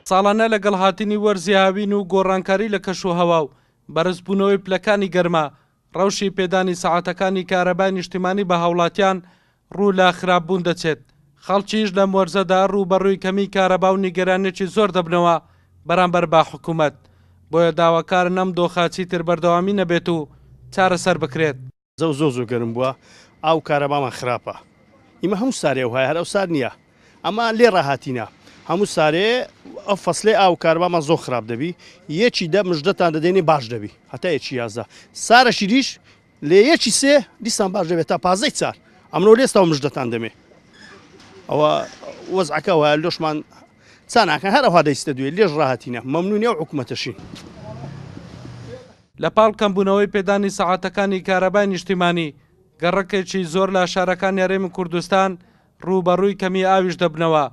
ساڵانە لەگەڵ هاتنی وەرزی هاوین و گۆڕانکاری لە کەشوهەوا و بەرزبوونەوەی پلەکانی گەرما، ڕەوشی پێدانی سەعاتەکانی کارەبای نیشتیمانی بە هاوڵاتیان ڕوو لە خراپبوون دەچێت، خەڵکیش لەم وەرزەدا ڕووبەڕووی کەمیی کارەبا و نیگەرانییەکی زۆر دەبنەوە بەرامبەر بە حکومەت، بۆیە داواکارن ئەم دۆخە چیتر بەردەوامی نەبێت و چارەسەر بکرێت. زەو زۆر زۆر گەرم بووە ئاو کارەبامان خراپە ئیمە هەموو سارێ وایە هەر ئەو سار نییە ئەمە لێ ڕاهاتینە هەموو سارێ ئەو فەسلێ ئاو کارەبامان زۆر خراپ دەبی یەکی دە مژدەتان دەدەینێ باش دەبی هەتا یەکی 11 سارەشی دیش لێ یەکی سێ دیسان باش دەبێت تا پازدەی چار ئەمرۆ لێستا و مژدەتان دەمێ ئەوە وەزعەکە وایە لۆشمان چاناکەن هەر ئەوها دەیستە دوێ لێش ڕاهاتینە مەمنونی ئەو حکومەتەشین. لە پاڵ کەمبوونەوەی پێدانی سەعاتەکانی کارەبای نیشتیمانی، گەڕەکێکی زۆر لە شارەکانی هەرێمی کوردستان ڕووبەڕووی کەمیی ئاویش دەبنەوە،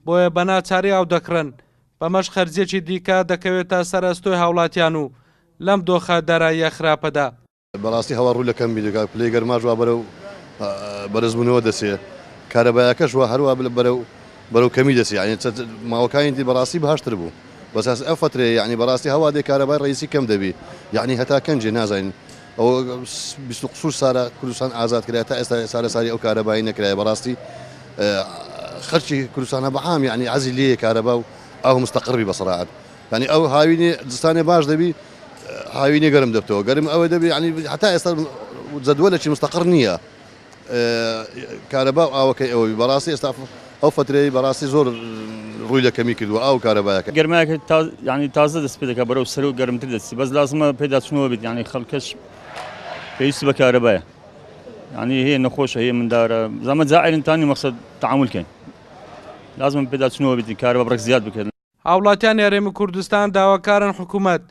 بۆیە بە ناچاری ئاو دەکڕن، بەمەش خەرجییەکی دیکە دەکەوێتە سەر ئەستۆی هاوڵاتیان و لەم دۆخە داراییە خراپەدا. بەڕاستی هەوا ڕوو لە کەمبی دەکات، پلەی گەرماش وا بەرەو بەرزبوونەوە دەچێ، کارەبایەکەش وا هەروا بەرەو بەرەو کەمی دەچێ، یانی ماوەکانی دی بەڕاستی باشتر بوو، بەس ئەو فەترەیە یانی بەڕاستی هەوا دێ کارەبای ڕئیسی کەم دەبی، یانی هەتا کەنجێ نازانین ئەوە 20 و قسوور سالە کوردستان ئازاد کرایە تا ئێستا چارەساری ئەو کارەبایی نەکرایە، بەڕاستی خەرکی کوردستانە بە عام یانی عەزی لێیە کارەبا و ئاو مستەقڕ بی بەسەراحەت. یانی ئەو هاوینێ زستانێ باش دەبی هاوینێ گەرم دەبتەوە گەرم ئەوە دەبی ینی هەتا ئێستا جەدوەلێکی مستەقڕ نییە کارەبا و ئاوەکەی ئەوەی بەڕاستی ئێستا ئەو فترەی بەڕاستی زۆر ڕووی لە کەمی کردووە ئاو کارەبایەکە. گەرمایەکە ینی تازە دەست پێ دەکات بەرەو سەر و گەرمتر دەچی بەس لازمە پێداچوونەوە بێت ینی خەڵکەش پێویستی بە کارەبایە ینی هەیە نەخۆشە هەیە مندارە زەمە جائرن تانی مەقسەد تەعامول کەین لازمە پێداچوونەوە بێت کارەبا بڕێک زیاد بکرێت. هاوڵاتیانی هەرێمی کوردستان داواکارن حکومەت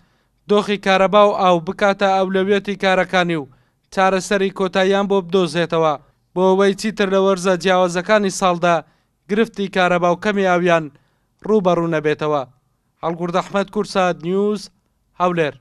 دۆخی کارەبا و ئاو بکاتە ئەولەویەتی کارەکانی و چارەسەری کۆتاییان بۆ بدۆزێتەوە بۆ ئەوەی چیتر لە وەرزە جیاوازەکانی ساڵدا گرفتی کارەبا و کەمی ئاویان ڕووبەڕوو نەبێتەوە. هەڵگورد ئەحمەد، کوردسات نیوز، هەولێر.